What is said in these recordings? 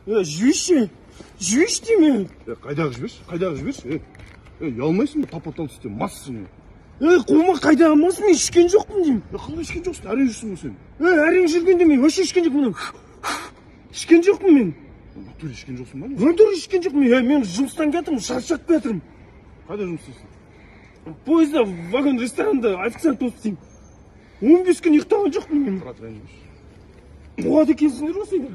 Жіберші, жіберші деймін. Қайдағы жіберші, қайдағы жіберші. Ұялмайсың ба, тапа-тал түсте, массың. Қума, қайдағы мас, мен ішкен жоқпын деймін. Қалай ішкен жоқсың, әрең жүрсің ғой сен. Әрең жүргенде мен вообще ішкен жоқпын. Ішкен жоқпын мен. В натуре ішкен жоқсың ба? В натуре ішкен жоқпын. Мен жұмыстан келатырмын, шаршап келатырмын. Қайда жұмыс істейсің? Пойызда, вагон ресторанда официант болып істеймін. 15 күн ұйықтаған жоқпын мен. Брат, ренжімеші. Қуады екенсіңдер ғой сендер.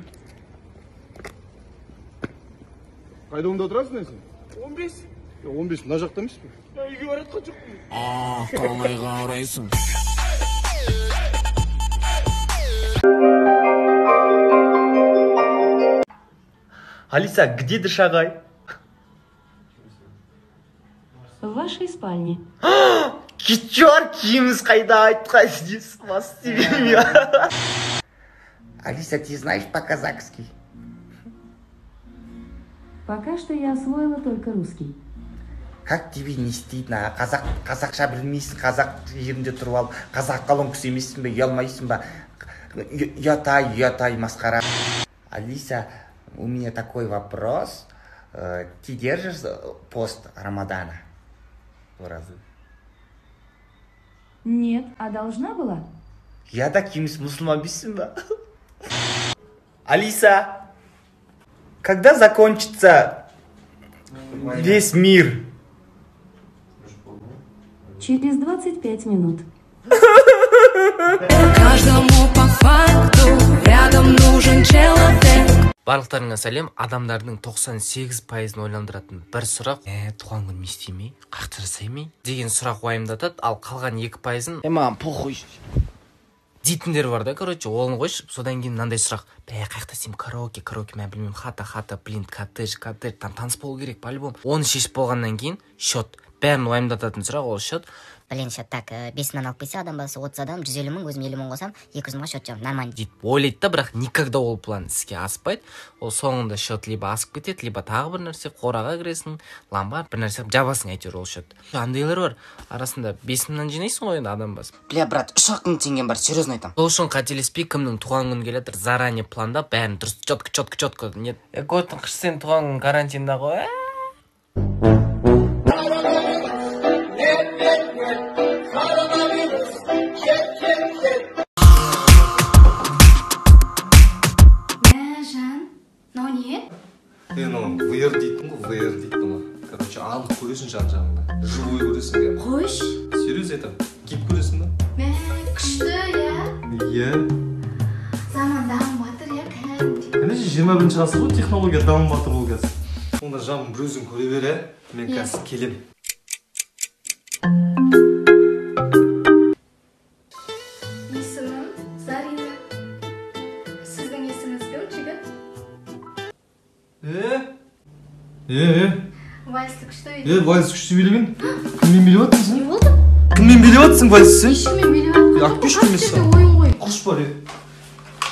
Қайда онда отырасың сен? 15. 15 мына жақта емес пе? Үйге баратқан жоқпын. Қалай қарайсың? Алиса, где Дышағай? В вашей спальне. Кетер, киіміз қайда айтқан здесь вас тебе. Алиса, ты знаешь по-казахски? Пока что я освоила только русский. Как тебе не стыдно? Қазақ, қазақша білмейсің, қазақ жерінде тұрып алып, қазақ қалың кісі емессің бе, ұялмайсың ба? Ұят-ай, ұят-ай, масқара. Алиса, у меня такой вопрос. Ты держишь пост Рамадана? Оразу. Нет, а должна была? Я да киміс мұсылман бейсің ба? Алиса, когда закончится весь мир? Через 25 минут. Каждому по факту рядом нужен человек. Барлықтарыңа сәлем. Адамдардың 98%-ын ойландыратын бір сұрақ. Туған күн не істемей, қаяқта жасаймай деген сұрақ уайымдатады. Ал қалған 2%-ын маған похуй дейтіндер бар да, короче, оны қойшы. Содан кейін мынандай сұрақ. Бә, қаяқта істеймін? Караоке, караоке, мен білмеймін, хата, хата, блин, коттедж, коттедж, там таныс болу керек, по-любому. Оны шешіп болғаннан кейін счет. Бәрін уайымдататын сұрақ ол счет. Блин, счет так, 5 мыңнан алып келсе, адам басы 30 адам, 150 мың, өзім 50 мың қосам, 200 мыңға счет жабамын, нормально. Дейді, ойлайды да, бірақ никогда ол план іске аспайды. Ол соңында счет либо асып кетеді, либо тағы бір нәрсе, қораға кіресің, ломбард, бір нәрсе жабасың әйтеуір ол счет. Андайлар бар, арасында 5 мыңнан жинайсың ғой енді адам басы. Бля, брат, 3-ақ мың теңгем бар, серьезно айтам. Сол үшін қателеспей, кімнің туған күні келе жатыр, заранее пландап, бәрін дұрыс, четко, четко, четко. Нет, көттің қыш сен туған күн карантинда ғой. VR дейтін ғой, VR дейтін ғой. Короче, анық көресің жан-жағыңда. Живой көресің кәдімгі. Қойшы. Серьез айтамын. Киіп көресің ба? Мә, күшті, иә? Иә. Заман дамып жатыр, иә, кәдімгідей. Конечно, 21-ші ғасыр ғой, технология дамып жатыр ол қазір. Онда жаным бір өзің көре бер, ә? Мен қазір келем. Есімім Зарина. Сіздің есіміңіз кім, жігіт? Вальсті күшті билеген. Вальс күшті билеген? Кіммен билеп жатырсың сен? Не болды? Кіммен билеп жатырсың вальсті сен? Ешкіммен билеп жатқан жоқпын. Айтпайшы емес ойын ғой. Құрыш бар,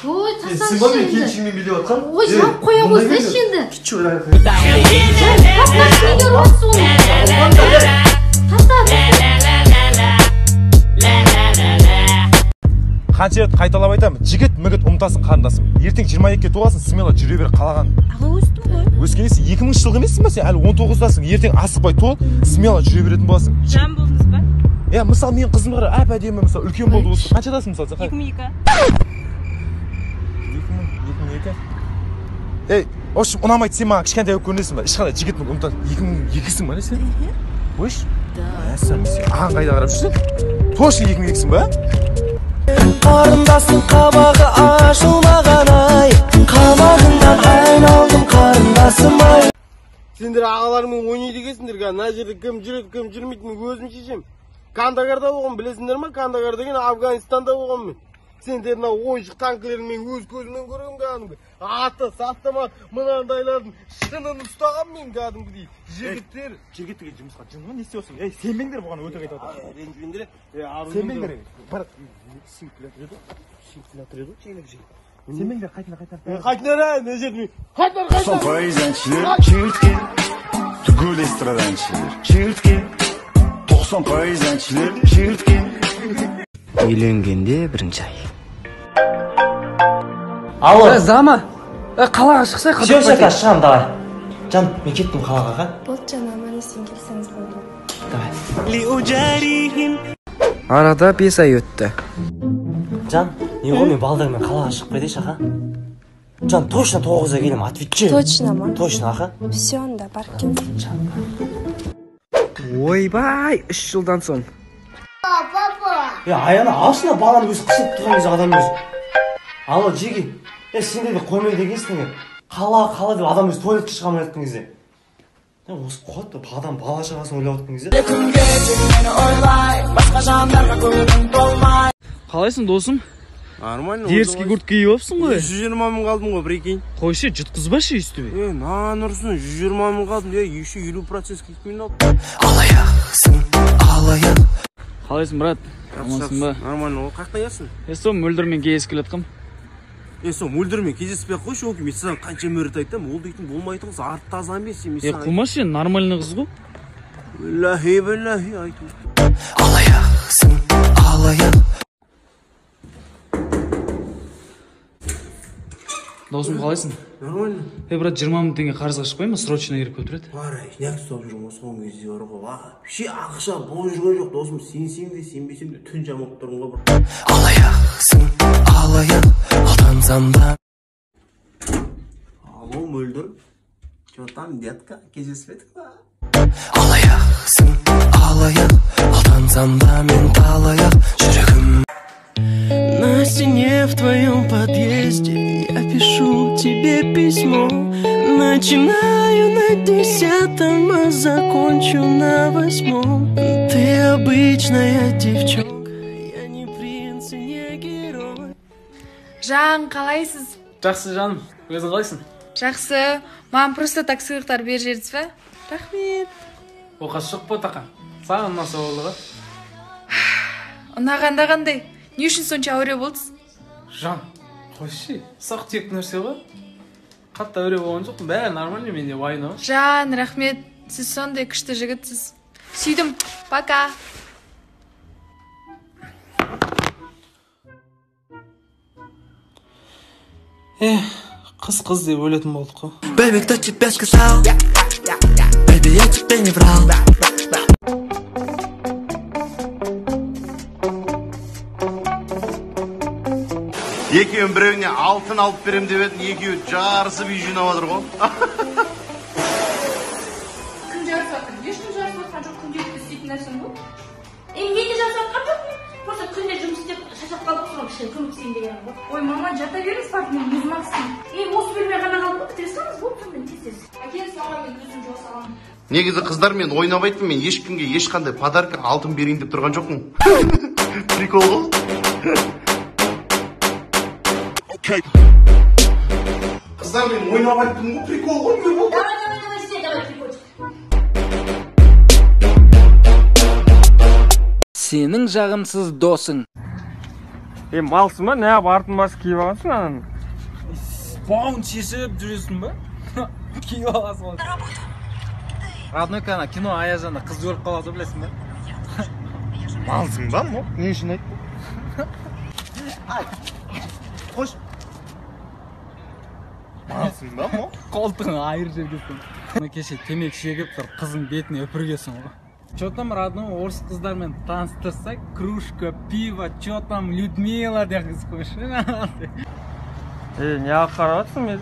Ой, сен ба мен келіншегіммен билеп жатқан? Ой, жауып қоя қойсайшы енді. Кетші, Тасташы, неге ұрасың оны? Таста. Қанша рет қайталап айтамын, жігіт мүгіт ұмытасың қарындасым. Ертең 22-ге толасың, смело жүре бер қалаған. Аға, өстім ғой. Өскенесің, 2000 жылғы емессің ба сен? Әлі 19-дасың. Ертең асықпай тол, смело жүре беретін боласың. Жан болдыңыз ба? Иә, мысалы менің қызым бар, әп-әдемі, мысалы үлкен болды осы. Қаншадасың мысалы сен? 2002. 2002. Ей, в общем, ұнамайды, сен маған кішкентай болып көрінесің ба? Ешқандай жігіт мүгіт ұмытасың. 2002-сің ба не сен? Қойшы. Мәссаған, сен аған қайда қарап жүрсің? Точно 2002-сің ба? Қарындасың қабағы ашылмаған ай, қабағыңнан айналдым қарындасым ай. Сендер ағаларыңмен ойнайды екенсіңдер, мына жерде кім жүреді, кім жүрмейді, мен өзім шешем. Кандагарда болғанмын, білесіңдер ма? Кандагар деген Афганистанда болғанмын мен. Сендер мына ойыншық танкілерін мен өз көзіммен көргенмін кәдімгі. Атыс, автомат, мынандайлардың шынын ұстағанмын мен кәдімгідей. Жігіттер, жігіт деген жұмысқа жын ғой, не істеп отырсың? Ей, сенбеңдер бұған, өтірік айтып жатыр. Ренжімеңдер, сенбеңдер. Бар, сеніп келе жатыр еді, сеніп келе жатыр еді, жеңіл жеңіл. Сенбеңдер, қайтыңдар, қайтыңдар. Қайтыңдар, не жерде? Қайтыңдар, қайтыңдар. 90% әншілер шегіртке, түгел эстрада әншілер шегіртке, 90% әншілер шегіртке. Үйленгенде бірінші ай. Алло. Зама. Қалаға шықсай, Все, все, қазір шығамын, давай. Жан, мен кеттім қалаға. Болды, жан, аман есен келсеңіз болды. Давай. Арада 5 ай өтті. Жан, не ғой, мен балдармен қалаға шығып кетейінші, аха. Жан, точно 9-да келемін, отвечаю. Точно ма? Точно, аха. Все, онда барып кел. Ойбай, 3 жылдан соң. Папа. Аяна, алшына баланы өзі қысылып тұрған кезде адам өзі. Алло, Джеги. Сендер де қоймайды екенсің. Қала, қала деп адам өзі туалетке шыға алмай жатқан кезде. Осы қуат адам бала шағасын ойлап жатқан кезде. Қалайсың, досым? Нормально. Дерзкий куртка киіп алыпсың ғой. 120 мың қалдым ғой, прикинь. Қойшы, жұтқызбашы өйстіп. Нан ұрсын, 120 мың қалдым. Еще 50% скидкамен алдым. Қалайсың, брат? Амансың ба? Нормально. Қаяқтан келсің? Сол Мөлдірмен кездесіп келе жатқам. Сол Мөлдірмен кездеспей ақ қойшы, ол мен саған қанша мәрте айттым, ол дейтін болмайтын қыз, арты таза емес. Қумашы, нормальный қыз ғой. Білләһи, білләһи, айтып. Досым, қалайсың? Нормально. Брат, 20 мың теңге қарызға шықпай ма? Срочно керек болып тұр еді. Бар, неғып ұстап жүрмін соңғы кезде бар ғой. Вообще ақша болып жүрген жоқ, досым. Сенсең де, сенбесең де түн жамылып тұрмын ғой бір. Алло, Мөлдір. Че там, детка? Кездеспедік па? На стене в твоем подъезде я пишу тебе письмо. Начинаю на 10-м, а закончу на 8-м. Ты обычная девчонка, я не принц и не герой. Жан, қалайсыз? Жақсы, жаным. Өзің қалайсың? Жақсы. Маған просто так сыйлықтар беріп жібердіңіз бе? Рахмет. Оқасы жоқ па, тақа? Саған ұнаса болды ғой. Ұнағанда қандай? Не үшін сонша әуре болдыңыз? Жан, қойшы, ұсақ түйек нәрсе ғой. Қатты әуре болған жоқпын, бәрі нормально, менде уайым. Жан, рахмет. Сіз сондай күшті жігітсіз. Сүйдім. Пока. Қыз деп өлетін болдық қой. Бэби, кто тебе сказал? Бэби, я тебе не врал. Екеуін біреуіне алтын алып берем деп едім, екеуі жарысып үй жинап жатыр ғой. Кім жарысып жатыр? Ешкім жарысып жатқан жоқ, күнделікті істейтін нәрсем ғой. Мен де жарысып жатқан жоқпын. Просто күнде жұмыс істеп шаршап қалдық, соған кішкене көмектесейін дегенім ғой. Ой, мама, жата беріңіз, барып мен өзім ақ істеймін. Осы бөлме ғана қалды ғой, бітіре салыңыз, болды, сонымен тез-тез. Әкеліңіз, мама, мен өзім жуа саламын. Негізі қыздар, мен ойнап айттым, мен ешкімге ешқандай подарка алтын берейін деп тұрған жоқпын. Прикол ғой. Қыздар, мен ойнап айттым ғой, прикол ғой, не болды? Давай, давай, давай, сен, давай, прикольчик. Сенің жағымсыз досың. Малсың ба? Неғып артын басып киіп алғансың ананы? Бауын шешіп жүресің ба? Киіп аласың ғой. Родной кана кино Аяжанда қыз өліп қалады, білесің ба? Малсың ба? Не үшін айттың? Қош. Малсың ба? Қолтығын айырып жібергенсің. Кеше темекі шегіп тұр, қыздың бетіне үпіргенсің ғой. Че там, родной, орыс қыздармен таныстырса, кружка, пиво, че там, Людмила деп қыз қойшы. Неғып қарап жатсың мен?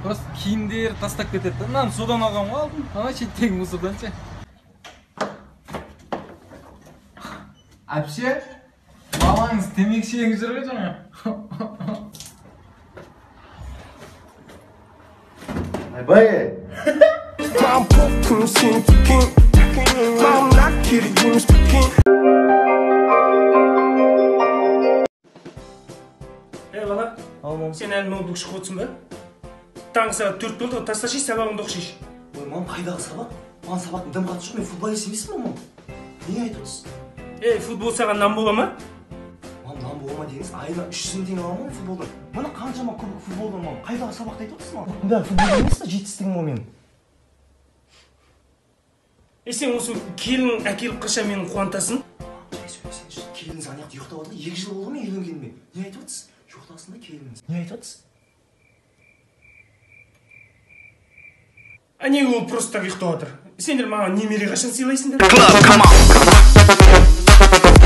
Просто киімдері тастап кетеді. Мынаны содан алған ғой алдым. Ана шеттегі мусордан ше. Әпше, балаңыз темекі шегіп жүр ғой жаңа. Айбай. Бала, сен әлі ноутбук шығып отырсың ба? Таңғы сағат 4 болды, тасташы, сабағыңды оқышайшы. Ой, мам, қайдағы сабақ? Маған сабақтың дым қатысы жоқ, мен футболист емеспін, мам. Не айтып отырсыз? Футбол саған нан бола ма? Мам, нан бола ма дегеніңіз, айына 300 мың теңге аламын ғой футболдан. Мына қаншама кубок футболдан, мам. Қайдағы сабақты айтып отырсыз, мам? Бәрі футбол емес та, жетістігім ғой менің. Сен осы келін әкеліп қашан мені қуантасың? Жай сөйлесеңші. Келініңіз ана жақта ұйықтап отыр, 2 жыл болды ма үйленгеніме? Не айтып отырсыз? Ұйықтасын да келініңіз. Не айтып отырсыз? А неге ол просто так ұйықтап жатыр? Сендер маған немере қашан сыйлайсыңдар? Club, come on.